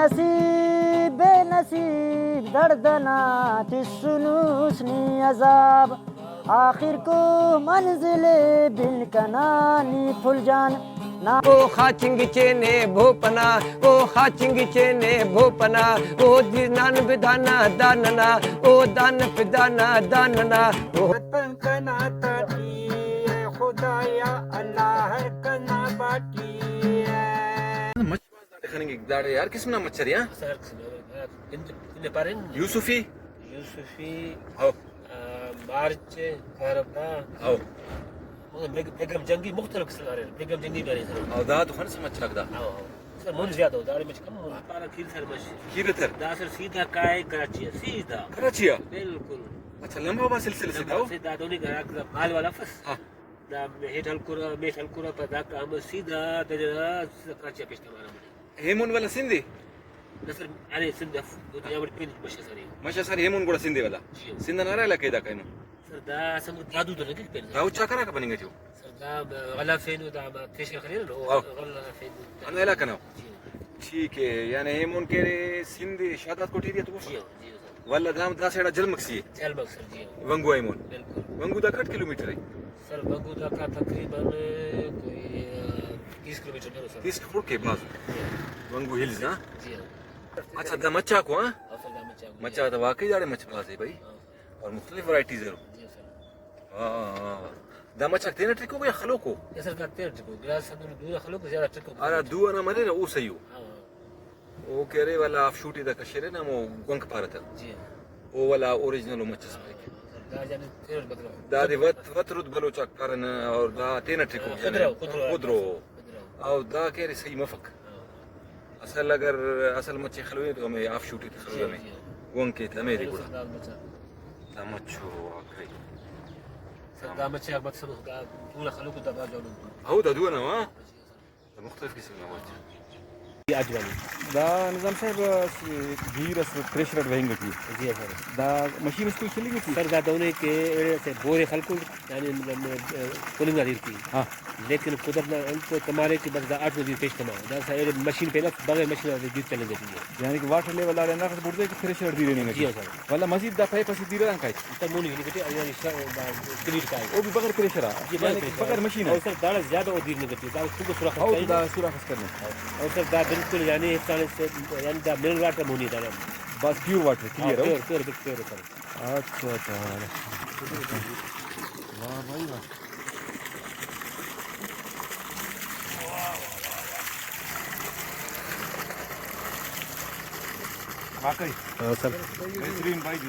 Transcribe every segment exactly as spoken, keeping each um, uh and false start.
نصیب بے نصیب، درد نا تسنوس نی عذاب، آخر کو منزل بن کنا نی پھل جان نا۔ او خاچنگ چینے بھوپنا، او خاچنگ چینے بھوپنا، او دی نان بدانا داننا، او دان پدانا داننا، او وطن کنا تاٹی اے خدایا، اللہ ہر کنا باٹی اے۔ مچھ باز داڑے خننگک، داڑے ہر قسم نا مچھ ارے، ہاں؟ ہر قسم نا، ہاں، پن-، پن پارے نا۔ یوسفی؟ یوسفی، ہاں۔ آ، مارچ، کہربا۔ ہاں۔ مطلب بیگ-، بیگم جنگی مختلف قسم ارے، بیگم جنگی بھی ارے سر۔ ہاں، دا تو خنسہ مچھ آک دا۔ ہاں، ہاں۔ سر، مون زیادہ ہو، داڑے مچ کم مون۔ پارا کھیر سر مچھ۔ کھیر تر؟ دا سر سیدھا کائے کراچی آ، سیدھا۔ کراچی آ؟ بالکل۔ اچھا، لمبا با سلسلہ سے دا ہو؟ لمبا سے دا دونی گھر آک دا مال والا فس۔ ہاں۔ دا ہیٹ ہلکرہ، میٹ ہلکرہ، پر دا ہم سیدھا دریا سیدھا کراچی آ پیش تمارا منے۔ ہیمون والا سندھ اے؟ نہ سر، ارے سندھ اف، او تو یامڑ پین مشہ سر اے۔ مشہ سر ہیمون گڑا سندھ اے والا؟ جی ہو۔ سندھ نا ہرا علاقہ اے دا کائنو؟ سر دا سمجھ دادو تو لگے پین۔ راہو چا کرا کا بننگ اٹی ہو؟ سر دا غلہ فینو دا ما تھریشر خلیرہ نو، ہاں۔ غلہ فینو۔ ہندا علاقہ نا؟ جی ہو۔ ٹھیک ہے، یعنی ہیمون کہ ارے سندھ اے شاداد کوٹ ایریا تو؟ جی ہو، جی ہو سر۔ ولدا دا ہم دا سائیڈ آ جلمک سی اے۔ جلمک سر، جی ہاں۔ ونگو آ ایمون۔ بالکل۔ ونگو دا کٹ کلومیٹر اے؟ سر، ونگو دا کا تقریباً کوئی، آ، تیس کلومیٹر بھرو سر۔ تیس کلومیٹر کے باز۔ جی ہاں۔ ونگو ہلز نا؟ جی ہاں۔ اچھا، دا مچ آکو، ہاں؟ ہاں سر، دا مچ آکو۔ مچ آ دا واقعی داڑے مچ باز اے بھائی۔ ہاں۔ اور مختلف ورائٹیز ارو۔ جی ہاں سر۔ ہاں، ہاں، ہاں۔ دا مچ آک تینا ٹرکو یا خلوکو؟ یا سر، دا تینا ٹرکو۔ گڑا سب دو خلوکو زیادہ ٹرکو۔ ہرا دو انا مرے نا، او صحیح ہو۔ ہاں، ہاں۔ او کہ ارے والا آف شوٹ ای دا کشرے نا، ہمو گونک پارہ تہ۔ جی ہاں۔ او والا اوریجنل او مچ ئس مریک۔ ہاں، دا جانے تیرہ مطلب۔ دادے وت، وت رد بلوچ آک پارہ نا، اور دا تینا ٹرکو ہاں، جانے۔ خضر او، خضر او۔ خضر او۔ خضر او۔ او دا کہ ارے صحیح مفک۔ ہاں۔ اصل اگر اصل مچ ئے خلوے تو ہمے آف شوٹ ای تہ خلوے جی، ہمے جی۔ گونک ای تہ ہمے دے گڑا۔ دا مچ او واقعی۔ سر، دا مچ آک مقصد دا پورا خلوکو دا بھاز جوان او۔ ہو دا دو نا، ہاں۔ مختلف قسم نا مچ۔ اجوانی۔ دا نظام صاحب، اس-، گیر اس تھریشر اٹ وہنگ ٹی۔ جی سر۔ دا مشین اس کوئی چلینگ ٹی؟ سر، دا دہنے کہ ایڑے اسہ بورے خلکر، یعنی مطلب، کلنگ نا دیر ٹی۔ ہاں۔ لیکن قدرت نا انت کمال ءِ کہ بس دا اٹ نا دیر پیش تما۔ دا سا ایڑے مشین پین اف، بغیر مشین نا دیر چلینگ ٹی۔ یعنی کہ واٹر لیول داڑے ہنداخس بڑزے کہ تھریشر اٹ دیر ہننگ ٹی۔ جی سر۔ ولدا مزید دا پائپ اسہ دیر آن کائک۔ تا مونی ہنی بیٹے، یعنی شا-، دا کلیر کائے۔ او بھی بغیر تھریشر آ، جی، بغیر یعنی کہ تھریشر آ۔ بغیر مشین آ۔ او سر، داڑا زیادہ او دیر نے گٹی، دا چونکہ سوراخ او تو کائے۔ دا سوراخ اس کرنے۔ او سر، دا بالکل یعنی افسانے سے، یعنی دا منرل واٹر مونی دا۔ بس پیور واٹر، کلیئر ہاں، او۔ پیور، پیور، بالکل پیور سر۔ اچھا، اچھا۔ واہ بھائی واہ۔ واقعی۔ ہاں سر۔ بہترین بھائی جی۔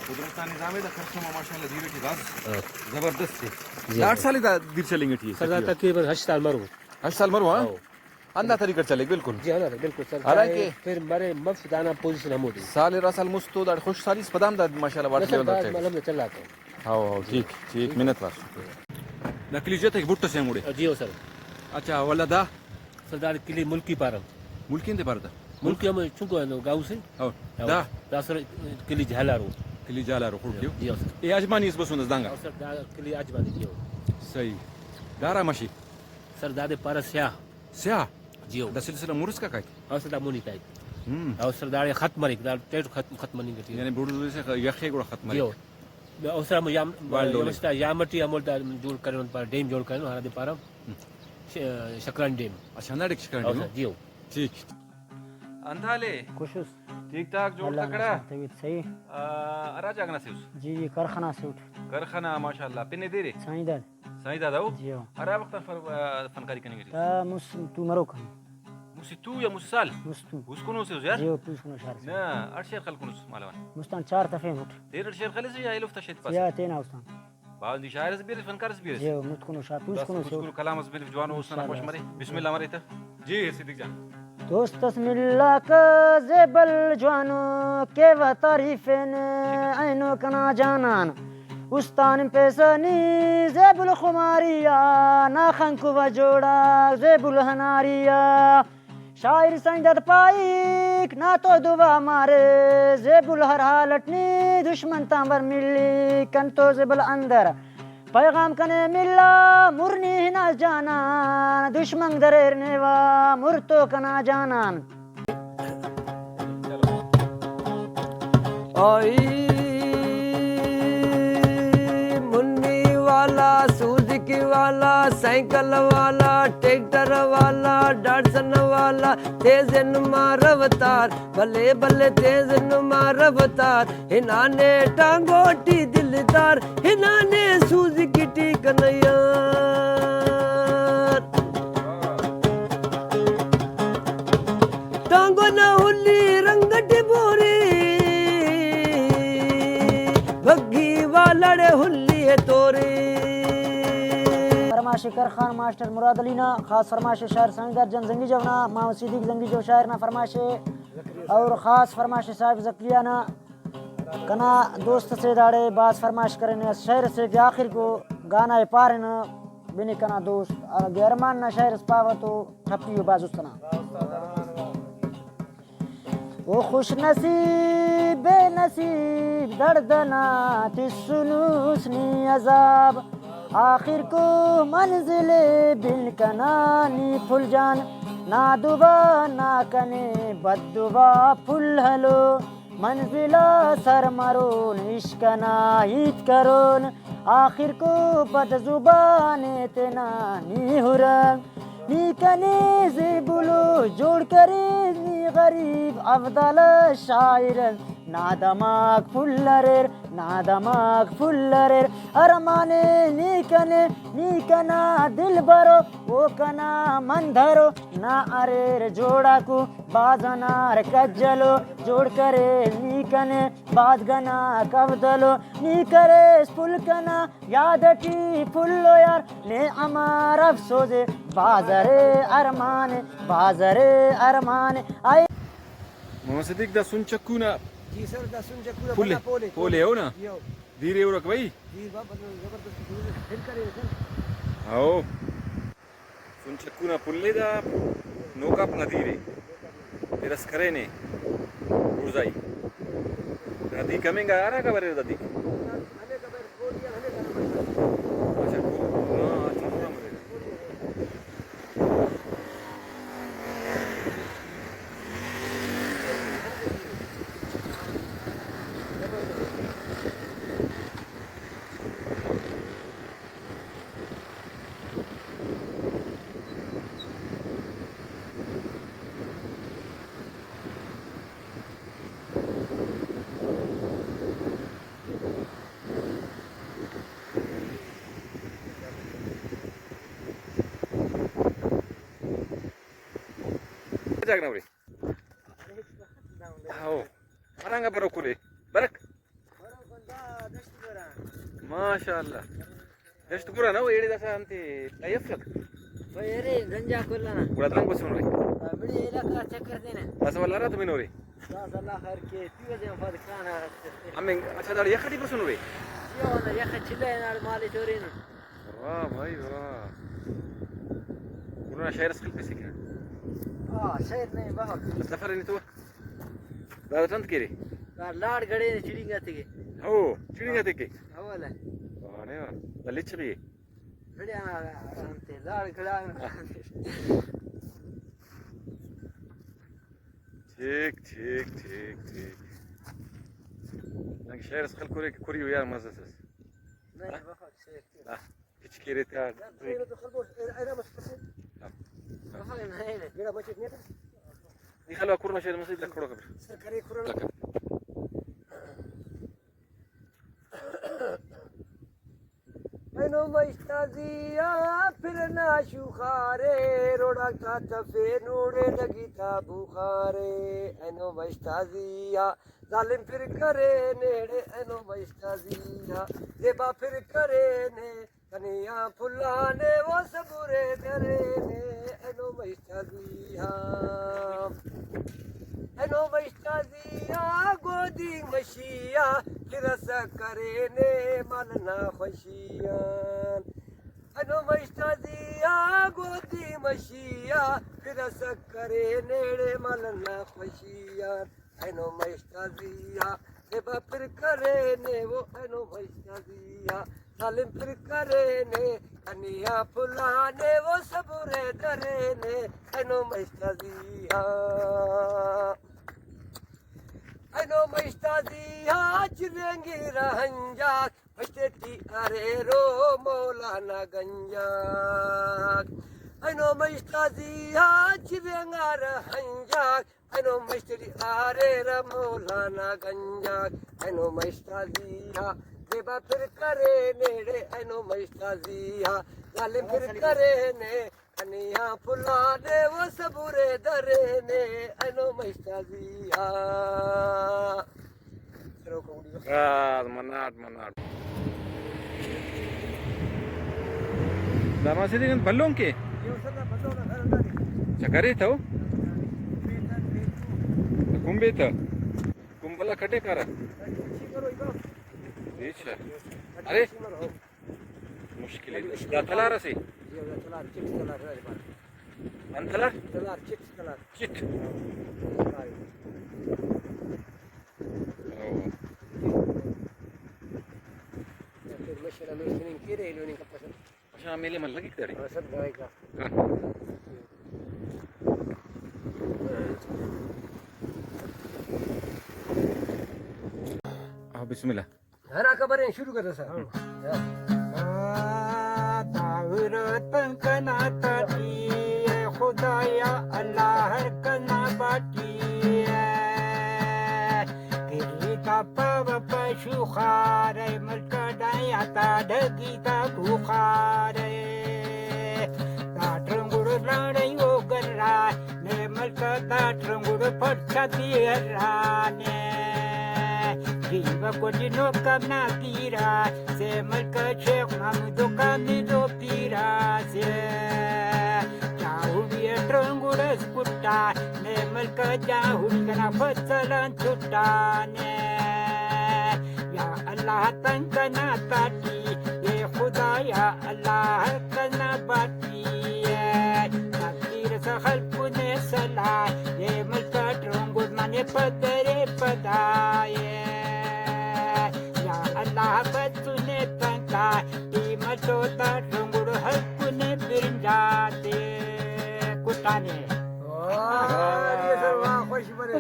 قدرت نا نظام ہے، دا خرچہ ما ماشاءاللہ دیر ٹی بھاز ہاں۔ زبردست ہے۔ جی دا ہاں۔ اٹ سال دا دیر چلینگ ٹی ہے۔ سر، دا تقریباً ہشت سال مرو۔ ہشت سال مرو، ہاں؟ ہاں۔ ہندا طریقہ چلیک، بالکل۔ جی ہاں، بالکل سر۔ حالانکہ چاہے پھر مرے مف، دانا پوزیشن ہمودے۔ سال را سال مست تو دا خوش سالی اس پدام دا ماشاءاللہ واٹر سر، لیول دا دا چلیک۔ الحمد للہ چلا تو۔ ہاں، ہاں، ٹھیک، ٹھیک، منت وار۔ نقلی جت ایک بٹو سے مڑے۔ جی ہو سر۔ اچھا، ولدا دا؟ سر، دا کلی ملکی پارہ۔ ملکی اندے پارہ دا؟ ملکی ہم چنکو ہے، گاؤں سے۔ ہاں۔ ہاں۔ دا؟ دا سر کلی جھالارو۔ کلی جھالارو، خوڑ کیو۔ جی ہاں سر۔ اے اجمانی اس بسون اس دانگا؟ ہاں سر، دا کلی اجمانی، جی ہاں۔ صحیح۔ دارا مشی؟ سر، دادے پارہ سیاہ۔ سیاہ؟ جی ہو۔ دا سلسلہ مر اس کا کائک؟ ہاں سر، دا مونی کائک۔ ہم۔ او سر، داڑے ختم مریک، دا ٹیٹ ختم، ختم مننگ ٹی۔ یعنی بڑزے سے یخے گڑا ختم مریک۔ جی ہو۔ او سر، ہم یام-، وائلڈ ہولے۔ یام اسٹا-، یام ٹی ہمول دا جوڑ کرینو، پارہ ڈیم جوڑ کرینو، ہرادے پارہ، ہم۔ ش-، شکرانی ڈیم۔ اچھا، ہندا ڈیک شکرانی او ڈیم؟ سر، جی ہو۔ ٹھیک۔ انت حال اے؟ خوش اس۔ ٹھیک ٹھاک، جوڑ اللہ تکڑا؟ نا طبیعت صحیح۔ آ، ہرا جاگہ نا سے اس؟ جی، جی، کرخ ئنا سے اٹ۔ کرخ ئنا، ماشاءاللہ۔ پن ءِ دیر ءِ؟ سائیں داد۔ سائیں داد او؟ جی ہو۔ ہرا وخت آ فر-، آ، فنکاری کننگ ٹی؟ دا مست تو مروک آن۔ مست تو یا مست سال؟ مست تو۔ پوسکنو سے اس یار؟ جی ہو، پوسکنو شار سے۔ نا، اٹ شعر خلکنس مالو آن؟ مست آن چار تفین اٹ۔ تین اٹ شعر خلسے یا ایلوفتا شعر پاسہ؟ یا تینا است آن۔ باوندی شاعر اس بیرس، فنکار اس بیرس۔ جی ہو، متکنو شاعر، بس پوسکنو پوسکنو سے۔ کلام اس بیرس، جوانو، اس نا خوش مرے۔ بسم اللہ مرے تہ۔ جی، صدیق جان۔ دوست اس ملاک زیبل جوانو، کیوہ تعریف اینو کنا جانان۔ استان پیسہ نی زیبل خماری آ، نا خنکو و جوڑا زیبل ہناری آ۔ شاعر سائیں داد پائک نا تو دعا مارے، زیبل ہر حال اٹ نی دشمن تان بر ملی، کنتو زیبل اندر پیغام کنے ملا، مر نی ہناس جانان، دشمن دریر نیوا، مر تو کنا جانان۔ آئی منی والا، سوزوکی والا، سائیکل والا، ٹریکٹر والا، ڈاٹسن والا، تیز نما رفتار، بلے بلے تیز نما رفتار، ہنانے ٹانگو ٹی دلدار، ہنانے سوزوکی ٹی کنیار۔ ٹانگو نا ہلی رنگ ٹی بورے، بگی والڑ ہلی ءِ تورے۔ فرمائش کرخان ماسٹر مراد علی نا، خاص فرمائش شاعر سمندر جان زنگی جو نا، محمد صدیق زنگی جو شاعر نا فرمائش ءِ، اور خاص فرمائش صاحب زکریا نا۔ کنا دوست سے داڑے بھاز فرمائش کرینے، شعر سے کہ آخر کو گانا ءِ پارینہ، بنے کنا دوست، اگہ ارمان نا شعر اس پاوہ تو ٹھپی ءُ بھاز است ئنا۔ او خوش نصیب بے نصیب، دڑد ئنا تسنس نی عذاب، آخر کو منزل بن کنا نی پھل جان، نا دعا نا کنے بد دعا پھل ہلو۔ منزل آ سر مرون، عشق ئنا ہیت کرون، آخر کو بد زبان ءِ تینا نی ہرنگ۔ نی کنے زیب و لوش جوڑ کریس، نی غریب افضل شاعر ئس۔ نا دماغ پھل اریر، نا دماغ پھل اریر، ارمانے نی کنے، نی کنا دلبرو، او کنا مندرو، نا اریر جوڑاکو۔ بھاز انار کجلو جوڑ کریس نی کنے، بھاز گنا کبدلو نی کریس پھل کنا، یاد ٹی پھلو یار نے امر افسوز ءِ، بھاز ارے ارمان ءِ، بھاز ارے ارمان ءِ۔ آئی۔ محمد صدیق، دا سن چکو نا جی سر، دا سن چکو نا پھل ءِ، بھلا پھل ءِ، پھل ءِ ہو نا؟ یو۔ دیر ایورک بھائی۔ دیر با، بھلا زبردست دیر ءِ، پھر کرے سر۔ ہاؤ۔ سن چکو نا پھل ءِ دا، نوکاپ نا دیر ءِ۔ پرس کرینے بڑزائی۔ دا دیک ہمینگا ہرا کا بریر دا دیک۔ اچھا، کو-، ہاں، اچھا، پورا مریرہ۔ جاگہ نا ارے۔ ہاؤ۔ ہرانگا بروک ارے۔ برک۔ ماشاءاللہ۔ دشت گرا نا، ایڑے داسہ انتے تئی افک؟ بھئی، ارے، گنجا کل ئنا۔ گڑا درنگ بسون بھئی۔ آ، بڑے علاقہ چکر دینا۔ داسہ ولا ارا تو بنورے؟ داسہ اللہ خیر کے، تیوہ دے ہم پد کانا۔ ہمیں، اچھا، داڑے یخ ٹی بسون بھئی؟ جی، والا یخ چلے ناڑ مالے چورین۔ واہ بھائی واہ۔ گڑا شعر اس خلکسے کنا۔ ہاں، شعر نہیں، بہت۔ سفر نہیں تو۔ دادے انت کیرے؟ دا لاڑ گڑینے چڑینگ آتے کہ۔ ہو، چڑینگ آتے کہ۔ ہو ولے۔ واہ رے واہ۔ دا لچغی اے۔ بڑے آ، آ، انتے لاڑ گڑا۔ ٹھیک، ٹھیک، ٹھیک، ٹھیک۔ نن شعر اس خلکورے کہ کری و یار مزہ اس۔ نہیں، ہاں؟ بہت شعر۔ ہاں۔ پچ کیرے تا۔ نی خلوا کورنا شعر مسیت لکھوڑا خبر۔ اینو مشتازی آ پھرنا شوخارے، روڑا تا تفے نوڑے لگی تا بخارے۔ اینو مشتازی آ ظالم پھر کرے نیڑے، اینو مشتازی آ زیبا پھر کرے نے۔ کنیا پھلانے و صبرے درینے، اینو مشتازی آ، اینو مشتازی آ گودی مشی آ، پھر اسہ کرینے مالنا خوشی آن۔ اینو مشتازی آ گودی مشی آ، پھر اسہ کرینے مالنا خوشی آن۔ اینو مشتازی آ زیبا پھر کرینے، وہ اینو مشتازی آ ظالم پھر کرینے، کنیا پھلانے وہ صبرے درینے، اینو مشتازی آ۔ اینو مشتازی چرینگی رہنجاک، مشتے ٹی اریرو مولانا گنجاک۔ اینو مش تا زیہا چرینگا رہنجاک، اینو مشتے ٹی اریرہ مولانا گنجاک۔ اینو مش تا زیہا زیبا پر کرینے ڑے، اینو مش تا زیہا ظالم پر کرینے۔ انیا پھلانے و صبر درینے، اینو مشتازی آ۔ راز مناٹ مناٹ۔ دا ما سے دیکھن بھلون کے؟ چکرے تو؟ کمبے تا؟ کمبلا کٹے کارا؟ اچھا۔ ارے؟ مشکل ءِ۔ دا تلار اسے؟ جی، دا تلار، چٹ تلار، تلار بار۔ انت تلار؟ تلار، چٹ تلار۔ چٹ۔ ہاں۔ او۔ یا پھر مشین ہمیش تننگ کیرہ، ایلو نی کپسہ۔ اچھا، میلے من لگک تڑے؟ ہاں، سب گائے کا۔ ہاں۔ آ، بسم اللہ۔ ہرا خبر اے شروع کر دسا۔ ہاں۔ آ، داورو تن کنا تاٹی، اے خدایا اللہ ہر کنا باٹی۔ کلی تا پاو پشو خار، اے ملک ڈایا تا ڈگی تا بخار۔ دا ٹرنگڑ لاڑی او گرا، نے ملک دا ٹرنگڑ پرچا تیرانے۔ جیو کلی نو کم نا تیرا، سے ملک شیخ محمود و کامل و پیرا سے۔ جاہوڑی ٹرنگڑ اس کٹا، نے ملک جاہوڑی کنا فصل ان چھٹانے۔ یا اللہ تنگ کنا تاٹی، اے خدایا اللہ کنا باٹی۔ تقدیر سا خلق نے سلا، اے ملک ٹرنگڑ منے پدرے پدائے۔ یا اللہ بچنے تنکا، ای مچو تا ٹرنگڑ ہر کنے برنجاتے کٹانے۔ واہ، واہ، واہ، خوش بنے۔